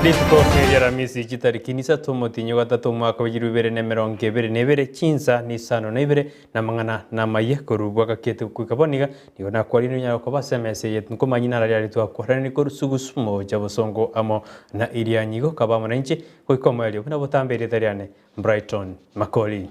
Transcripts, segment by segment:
Rituko ria Aramisi chitariki nisato omotienyi o gatato omwaka wa egeru ibere na emerongo ebere na ebere, chinsa nisano na ibere, na amang'ana namaya korwa bwagakete goika bono iga, nigo nakwarire onyare koba ase emesa eye nkomanya inara riaria twakwaranire korwa sugusu mocha bosongo amo na Irianyi igo kaba amo nainche goika omoerio buna botambe erieta riane Brighton Makori.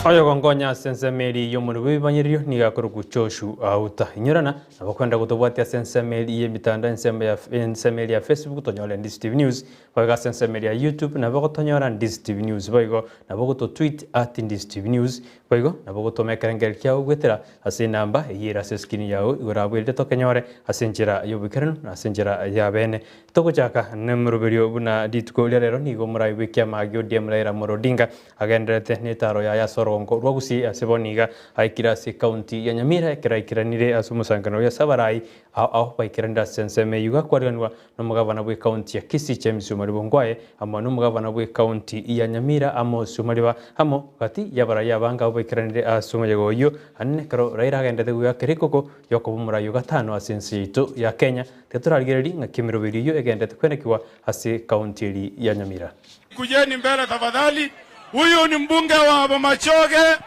Oyogonkonya ase ensemo eria y'omorero bw'ebimanyererio nigo akorokwa Joshua Auta. Inyorana nabo kwenda gotobwatia ase ensemo eria y'emitandao ensemo ya ensemo eria ya Facebook tonyore Ndisi TV News Boigo ase ensemo eria ya YouTube nabo gotonyora Ndisi TV News boigo nabo goto tweet at Ndisi TV News Boigo nabo ogotoma ekerengererio kiao goetera ase enamba eyio ere ase eskrini yao igoro abwo erinde tokenyore ase enchera y'oboikeranu na ase enchera y'abeene. Togochaka nemoroberio buna rituko ria rero nigo omorai bw'ekiama gia ODM Raila Amolo Odinga agendererete netaro yaye ase orogongo rwa Gusii ase bono iga aikire ase ekaunti ya Nyamira ekero aikeranire ase omosangererekano oyo ase abarai ao ao baikeranire ase ensemo eyio gakwariganigwa Nomogavana bw'ekaunti ya Kisii James Omariba Ongwae amo nomogavana bw'ekaunti ya Nyamira Amos Omariba amo gati y'abarai abange abwo baikeranire ase omoyega oyio anene ekero Raila agenderete goika rikoko riokoba omorai o gatano ase ense yaito ya Kenya. Tiga torarigererie ng'aki emeroberio eyio egenderete kwenekigwa ase ekaunti eri ya Nyamira. Kujeni mbele tafadhali. Huyu ni mbunge wa Bomachoge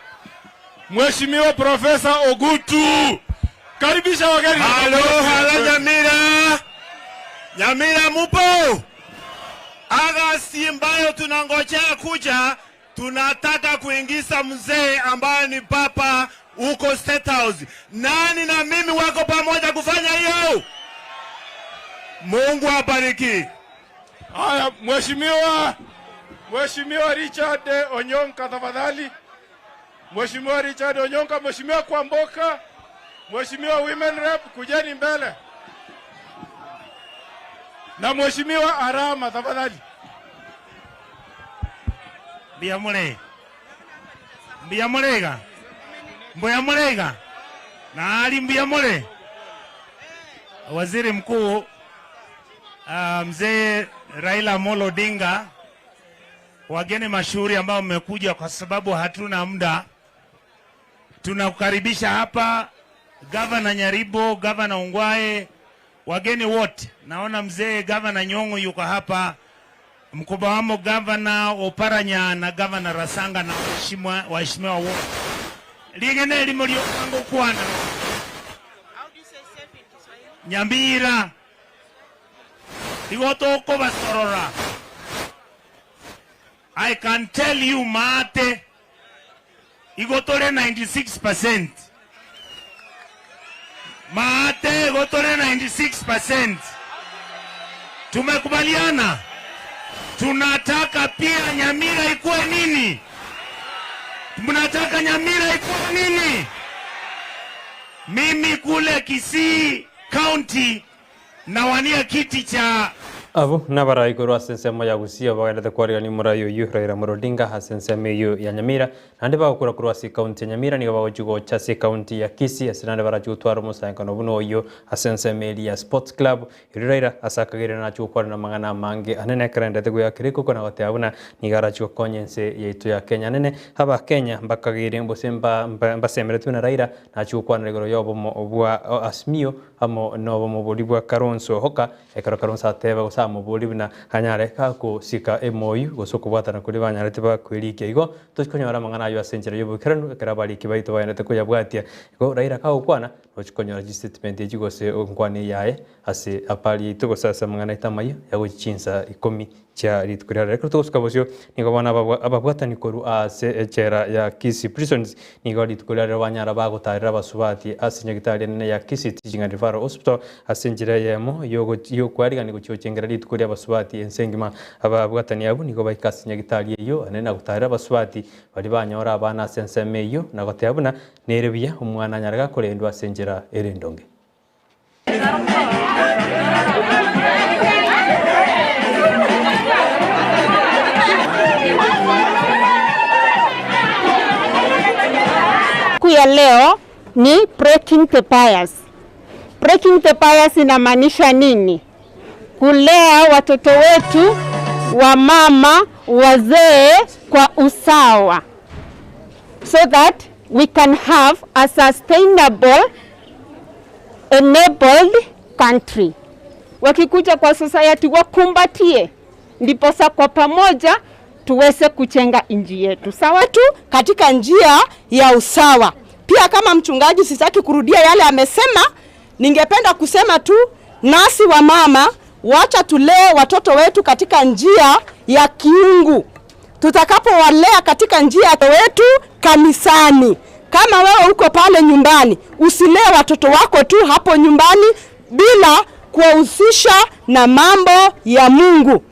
Mheshimiwa Professor Ogutu. Karibisha wageni. Halo, halo Nyamira. Nyamira mupo? Agasti ambayo tunangojea kuja, tunataka kuingiza mzee ambaye ni papa huko State House. Nani na mimi wako pamoja kufanya hiyo? Mungu abariki. Haya, Mheshimiwa Mheshimiwa Richard Onyonka tafadhali. Mheshimiwa Richard Onyonka, Mheshimiwa Kwamboka, Mheshimiwa Women Rep, kujeni mbele. Na Mheshimiwa Arama tafadhali. Mbuya more? Mbuya more iga? Mbuya more iga? Nari mbuya more? Waziri Mkuu uh, Mzee Raila Amolo Odinga, wageni mashuhuri ambao mmekuja, kwa sababu hatuna muda, tunakukaribisha hapa, Gavana Nyaribo, Gavana Ongwae, wageni wote. Naona mzee Gavana Nyong'o yuko hapa, mkubwa wamo Gavana Oparanya na Gavana Rasanga na waheshimiwa waheshimiwa wote. Ligene elimo lyokwangu kwana Nyamira igo tokobasorora. I can tell you maate igo tore 96%. Maate igo tore 96%. Tumekubaliana tunataka pia Nyamira ikuwe nini? Mnataka Nyamira ikuwe nini? Mimi kule Kisii County nawania kiti cha. Abwo nabarai korwa ase ensemo ya Gusii abagenderete kwarigania omorai oyio Raila Amolo Odinga ase ensemo eyio ya Nyamira, naende bagokura korwa ase ekaunti ya Nyamira nigo bagochia gocha ase ekaunti ya Kisii ase naende barachie gotwara omosangererekano buna oyio ase ensemo eria ya Sports Club. Erio Raila ase akageire nachie gokwana namang'ana amange anene ekero aenderete goeakera ekoko na goteba buna nigo arachie gokonya ense yaito ya Kenya. Anene Abakenya mbakageire gose mbasemeretie buna Raila Nachie gokwanera igoro y'obomo bwa Azimio amo nobomo boria bwa Kalonzo Hoka, ekero Kalonzo ateba gose amoborie buna anyare gosika emoyio gose okobwatana koria banyarete bakwerikia. Igo tochi konyora amang'ana ayio ase enchera y'oboikeranu ekero abariki baito bagenderete koyabwatia. Igo Raila kagokwana nochi konyora chistatement echi gose enkwana eye yaye ase apari yaito gose ase amang'ana aito amayio yagochia chinsa ikomi chia rituko ria rero. Ekero togosuka bosio, nigo bono ababwatani korwa ase echela ya Kisii Prisons nigo rituko ria rero banyara bagotarera abasubati ase nyagitari enene ya Kisii Teaching and Referral Hospital ase enchera eyemo y'okwarigania gochia gochengera rituko ria abasubati ense engima. Ababwatani abwo nigo baika ase nyagitari eyio enene na gotarera abasubati baria banyora abana ase ensemo eyio na goteba buna nere buya omwana anyare gakorendwa ase enchera ere endonge. Siku ya leo ni breaking the bias. Breaking the bias inamaanisha nini? Kulea watoto wetu wa mama. wazee kwa usawa so that we can have a sustainable enabled country. Wakikuja kwa society wakumbatie, ndiposa kwa pamoja tuweze kujenga nchi yetu. Sawa tu katika njia ya usawa. Pia kama mchungaji, sitaki kurudia yale amesema, ningependa kusema tu nasi wa mama, wacha tulee watoto wetu katika njia ya kiungu. Tutakapowalea katika njia wetu kanisani, kama wewe uko pale nyumbani, usilee watoto wako tu hapo nyumbani bila kuwahusisha na mambo ya Mungu.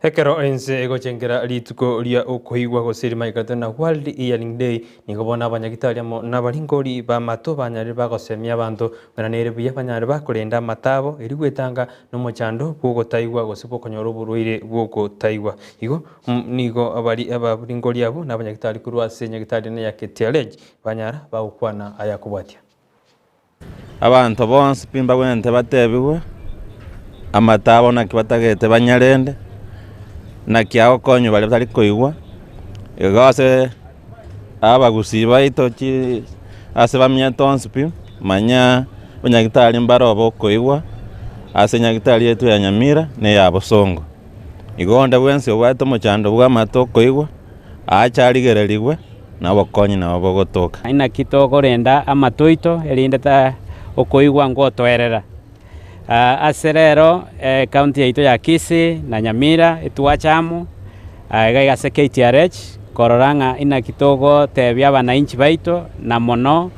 Ekero ense egochengera rituko ria okoigwa gose rimaikaretwe na World Hearing Day, nigo bono abanyagitari amo na abaringori b'amato banyarire bagosemia abanto buna nere buya banyare bakorenda amato abo eri gwetanga nomochando bw'ogotaigwa gose bw'okonyora oborwaire bw'ogotaigwa. Igo nigo abari abaringori abwo na abanyagitari korwa ase nyagitari ene ya KTLH banyara bagokwana ayakobwatia. Abanto bonsi pi mbagwenerete batebigwe amato abo naki batagete banyarende, naki agokonywa baria batari koigwa, igo ase abagusii baito chi ase bamenyete onsi pi, manya abanyagitari mbare obokoigwa ase nyagitari yaito ya Nyamira na eya Bosongo. Igo onde bwensi obwate omochando bw'amato okoigwa, aache arigererigwe, na obokonyi nabo bogotoka. Inaki tokorenda amato aito, erinde ta okoigwa ngotoerera. Ase rero ecounty yaito ya Kisii na Nyamira etwacha amo iga iga ase KTRH korora ng'a inaki togotebia abananchi baito na mono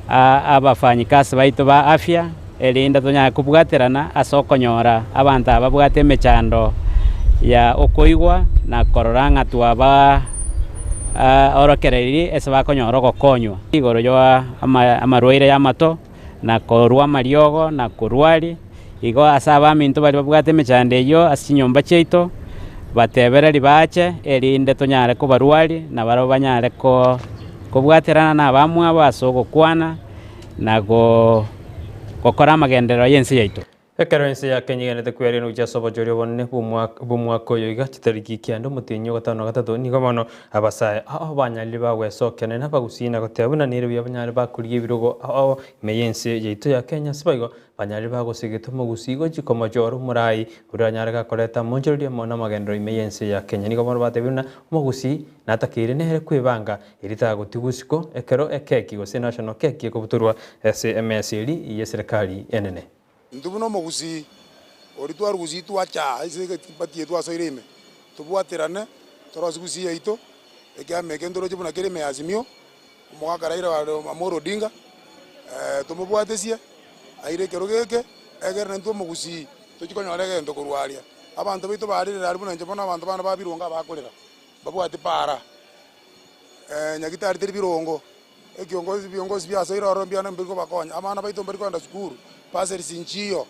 abafanyikazi baito ba afya erinde tonyare kobwaterana ase okonyora abanto aba babwate emechando ya okoigwa na korora ng'a twaba orokereiri ase bakonyora ogokonywa igoro ya amarwaire y'amato na korwa amariogo na korwaria. Igo ase abaminto baria babwate emechando eyio ase chinyomba chiaito, batebererie bache, erinde tonyare kobarwaria, na barabwo banyare kobwaterana nabamwabo ase ogokwana na gokora amagenderero y'ense yaito. Ekero ense ya Kenya egendererete kwearia gochia ase obochori obonene bw'omwaka oyo iga chitariki kianda omotienyi o gatano na gatato nigo bono abasae ao banyarire bagwesokia naende abagusii na goteba buna nere buya banyare bakorigia ebirogo ao ime y'ense yaito ya Kenya ase boigo banyarire bagosegetwa omogusii gochia komochora omorai oria oranyare gakoreta amonchoreria amo namagenderero ime y'ense ya Kenya. Nigo bono batebire buna omogusii natakeire nere kwebanga erio tagotigwa isiko ekero ekeki gose national cake ekobutorwa ase emesa eria y'eserekari enene. Intwe buna omogusii, oria twarugusii twacha ase egati twasoire ime, tobwaterane torosie gusii yaito, ekiama eke ntoroche buna kere ime ya Azimio, omogaka Raila Amolo Odinga, tomobwatesie aire ekerogo eke, egere naintwe omogusii tochie konyora egento korwa aria. Abanto baito barerire aria buna inche bono abanto bane ba Birongo abakorera, mbabwati para, Nyagitari teri Birongo. Ekiongosi ebiongosi biasoire ororo mbiane mbiri kobakonya. Abana baito mbari kogenda sukuru, bursaries nchiyo.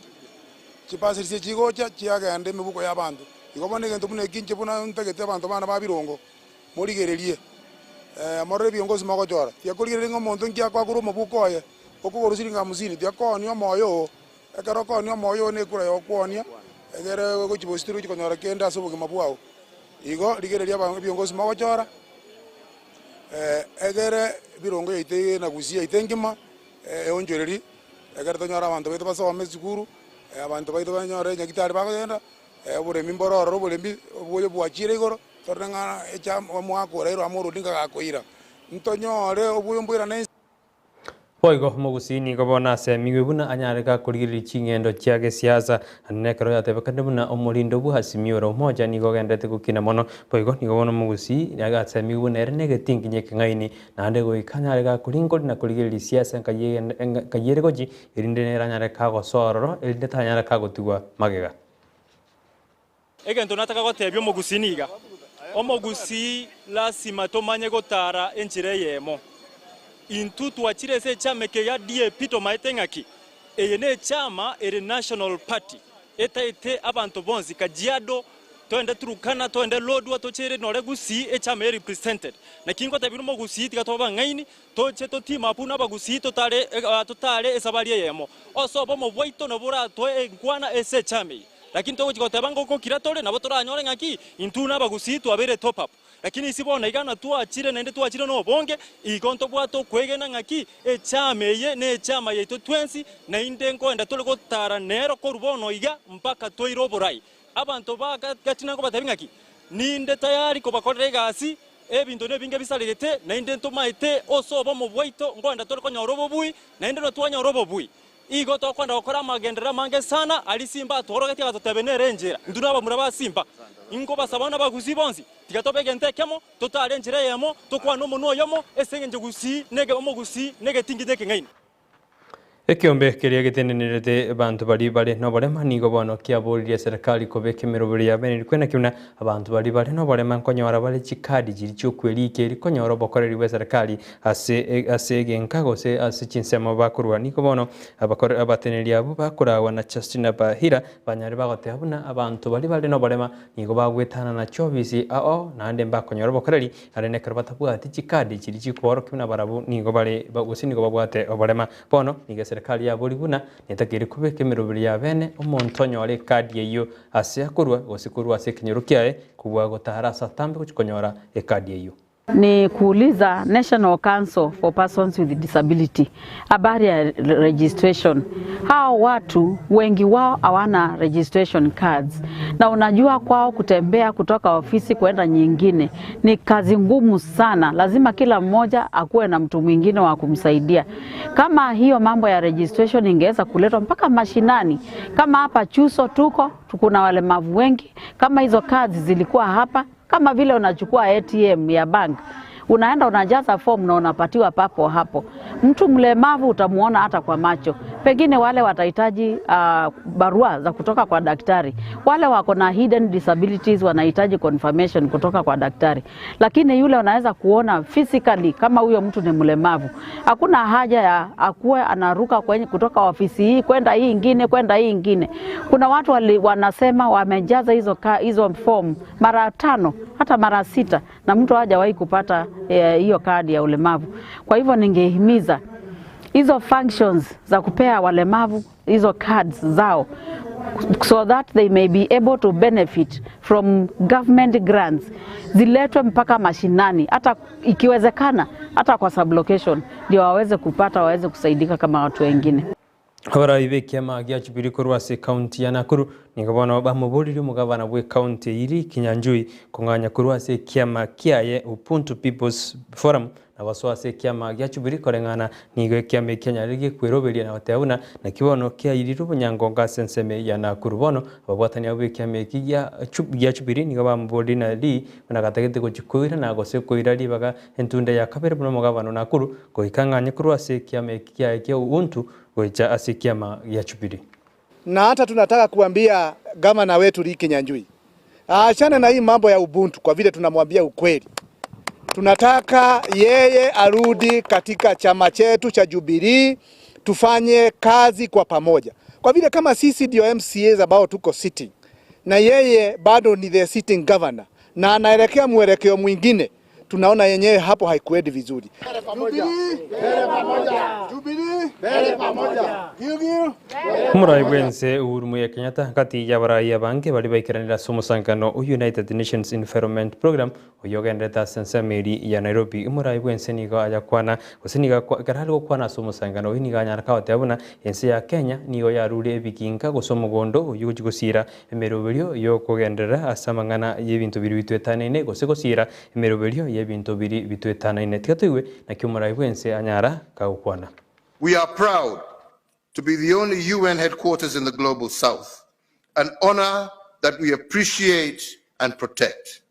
Chibursaries echi chigocha chiagenda emebuko y'abanto. Igo bono egento buna eki inche buna ntagete abanto bane ba birongo, morigererie morore ebiongosi mogochora. Tiga korigereria ng'a omonto nki akoa korwa omobuko oye, okogorwa siringi hamsini, tiga koonia omoyo oo. Ekero okoonia omoyo oo nekura y'okwonia, egere ogochia bosio tori gochia konyora kende ase obogima bwao. Igo rigereria ebiongosi mogochora. Egere ebirongo yaito eye na gusii yaito engima eonchorerie, ekero tonyore abanto baito basome esukuru, abanto baito banyore nyagitari bakogenda, oboremi mbore ororo oboremi oboyo bwachire igoro, torore ng'a echa omwaka oraire amo orodi nigo gakoira, ntonyore oboyo mboirane inse. Boigo omogusii nigo bono asemigwe buna anyare gakorigereria ching'endo chia gesiasa, naende nekero yatebekanire buna omorindo bwa Azimio la Umoja nigo ogendererete gokina mono. Boigo nigo bono omogusii asemigwe buna ere negetinginyi ekeng'aini naende goika anyare gakoringoria na korigereria siasa enkai ere gochi erinde nere anyare kagosoa ororo erinde tanyare kagotigwa magega. Egento nataka gotebia omogusii niga, omogusii lasima tomanye gotara enchera eyemo. Intwe twachire ase echama eke ya DAP tomaete ng'aki eye nechama ere national party etaete abanto bonsi Kajiado toende Turkana toende Lodwar tochere nore Gusii echama eye represented. Naki ngotebia omogusii tiga tobe abang'aini toche to team up nabagusii totare totare esabari eyemo. Ase obomo bwaito nabo boratoe enkwana ase echama eye. Lakini togochia goteba ng'a okokira tore nabo toranyore ng'aki intwe na abagusii twabeire top up. Lakini isi bono iga natwachire naende twachire nobonge, igo ntobwate okwegena ng'aki echama eye nechama yaito twensi, naende nkoenda tore gotara nero korwa bono iga mpaka toire oborai. Abanto ba Gatina nkobatebia ng'aki, Ninde tayari kobakorera egasi, ebinto nebinge bisaregete, naende ntomaete ase obomo bwaito nkoenda tore konyora obobui, naende notwanyora obobui. Igo tokwenda gokora amagenderero amange sana, aria Simba atworogetie agatotebia nere enchera. Intwe nabamura ba Simba. Inkobasaba nabagusii bonsi, tiga tobe egento ekemo, totare enchera eyemo, tokwane omonwa oyomo, ase engencho gusii nege omogusii negetinginye ekeng'aini. Ekeombe keria getenenerete abanto baria bare noborema nigo bono kiaboririe eserekari kobeka emeroberi ya bene rikwe naki buna abanto baria bare noborema nkonyora bare chikadi chiria chi'okwerikia erio konyora obokoreri bw'eserekari ase ase egenka gose ase chinsemo bakorwa. Nigo bono abakore abateneneri abwo bakoragwa na Justina Bahira banyare bagoteba buna abanto baria bare noborema nigo bagwetanana chiofisi ao naende mbakonyora obokoreri Are nekero batabwati chikadi chiria chikoorokia buna barabwo nigo bare gose nigo babwate oborema. Bono nigo eserekari yaboria buna netakeire kobeka emeroberi ya bene omonto onyore ekadi eyio ase akorwa gose korwa ase ekenyoro kiaye kobua gotara ase atambe gochia konyora ekadi eyio. Ni kuuliza National Council for Persons with Disability habari ya registration. Hao watu wengi wao hawana registration cards, na unajua kwao kutembea kutoka ofisi kwenda nyingine ni kazi ngumu sana. Lazima kila mmoja akuwe na mtu mwingine wa kumsaidia. Kama hiyo mambo ya registration ingeweza kuletwa mpaka mashinani, kama hapa Chuso tuko kuna walemavu wengi, kama hizo cards zilikuwa hapa kama vile unachukua ATM ya bank unaenda unajaza form na unapatiwa papo hapo. Mtu mlemavu utamuona hata kwa macho. Pengine wale watahitaji uh, barua za kutoka kwa daktari, wale wako na hidden disabilities wanahitaji confirmation kutoka kwa daktari, lakini yule unaweza kuona physically kama huyo mtu ni mlemavu. Hakuna haja ya akuwe anaruka kwenye kutoka ofisi hii kwenda hii ingine kwenda hii ingine. Kuna watu wali, wanasema wamejaza hizo, ka, hizo form mara tano hata mara sita na mtu hajawahi kupata hiyo eh, kadi ya ulemavu. Kwa hivyo ningehimiza hizo functions za kupea walemavu hizo cards zao so that they may be able to benefit from government grants ziletwe mpaka mashinani, hata ikiwezekana hata kwa sublocation, ndio waweze kupata waweze kusaidika kama watu wengine. Abarai b'ekiama gia Jubilee korwa ase ekaunti ya Nakuru nigo bono bamoboririe omogabana bw'ekaunti eyio Lee Kinyanjui kong'anya korwa ase ekiama kiaye Ubuntu People's Forum na gosoa ase ekiama gia Jubilee koreng'ana nigo ekiama eki kianyarire gekweroberia na goteba buna naki bono kiairirwe obonyangongo ase ensemo ya Nakuru. Bono ababwatani abwo b'ekiama eki gia gia Jubilee nigo bamoboririe na Lee buna gatagete gochia koirana gose koira ribaga entunda ya kabere buna omogabana o Nakuru goika ng'anye korwa ase ekiama eki kiaye kia Ubuntu gocha ase ekiama gia Jubilee. Na hata tunataka kuambia gavana wetu Lee Kinyanjui aachane na hii mambo ya Ubuntu, kwa vile tunamwambia ukweli. Tunataka yeye arudi katika chama chetu cha Jubilee, tufanye kazi kwa pamoja, kwa vile kama sisi ndio MCAs ambao tuko sitting na yeye bado ni the sitting governor na anaelekea mwelekeo mwingine, tunaona yenyewe hapo haikuendi vizuri. Omorai bw'ense Uhuru Muigai Kenyatta gati y'abarai abange baria baikeranire ase omosangererano o United Nations Environment Programme oyio ogendererete ase ensemo eria ya Nairobi. Omorai bw'ense nigo ayakwana gose nigo akwa ekero are gokwana ase omosangererano oyio nigo anyare kagoteba buna ense ya Kenya nigo yarure ebiginka gose omogondo oyio ogochia gosiira emeroberio y'okogenderera ase amang'ana y'ebinto biria bitwetanaine gose gosiira Emeroberio y'ebinto biria bitwetanaine. Tiga toigwe naki omorai bw'ense anyara kagokwana. We are proud to be the only UN headquarters in the Global South, an honor that we appreciate and protect.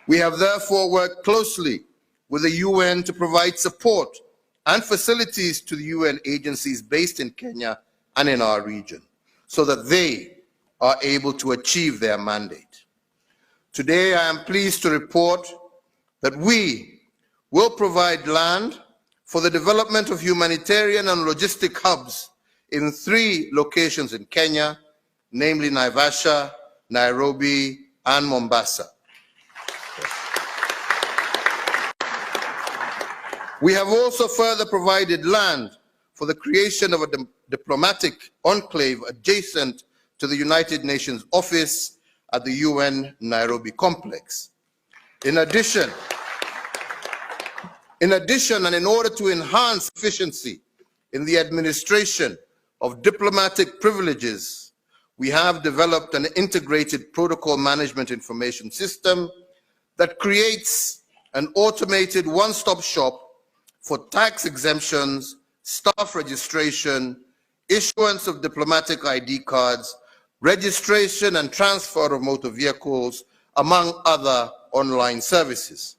We have therefore worked closely with the UN to provide support and facilities to the UN agencies based in Kenya and in our region so that they are able to achieve their mandate. Today, I am pleased to report that we will provide land for the development of humanitarian and logistic hubs in three locations in Kenya, namely Naivasha, Nairobi, and Mombasa. We have also further provided land for the creation of a diplomatic enclave adjacent to the United Nations office at the UN Nairobi complex. In addition, in addition, and in order to enhance efficiency in the administration of diplomatic privileges, we have developed an integrated protocol management information system that creates an automated one-stop shop for tax exemptions, staff registration, issuance of diplomatic ID cards, registration and transfer of motor vehicles, among other online services.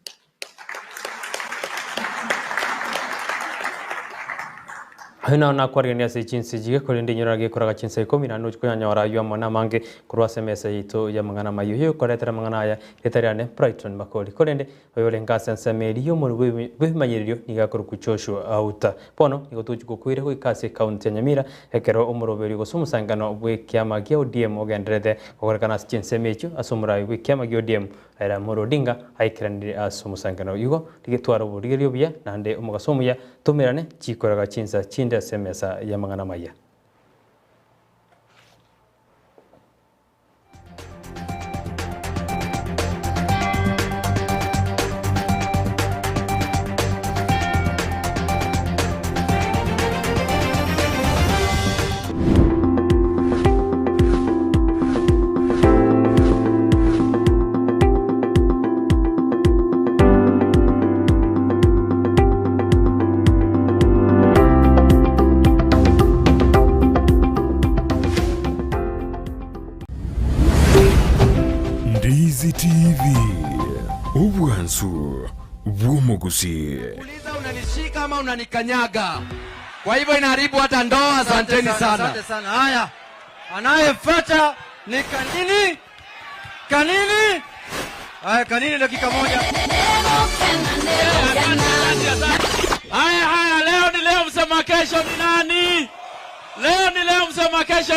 Ayio nao nakwarigania ase chinse chige, korende inyora gekoraga chinsa ikomi na nusu koyanyora ayio amo namange korwa ase emesa yaito y'amang'ana amayio y'okoretera amang'ana aya rieta riane Brighton Makori. Korende oyorenge ase ensemo eria y'omorwe bw'ebimanyererio nigo akorokwa Joshua Auta. Bono nigo togochia gokoira goika ase ekaunti ya Nyamira ekero omoroberio gose omosangano bw'ekiama gia ODM ogendererete gokorekana ase chinsemo echio ase omorai bw'ekiama gia ODM Raila Amolo Odinga aikeranire ase omosangano igo rigetwara oborigereria obuya naende omogaso omuya tomerane chikoraga chinsa chinde ase emesa y'amang'ana amaya. Ndizi TV, obwansu bw'omogusii. Uliza unanishika ama unanikanyaga. Kwa hivyo inaharibu hata ndoa. Asanteni sana. Asante sana. Haya, anayefuata ni Kanini. Kanini. Haya, Kanini, dakika moja. Haya, haya, leo ni leo, msema kesho ni nani? Leo ni leo, msema kesho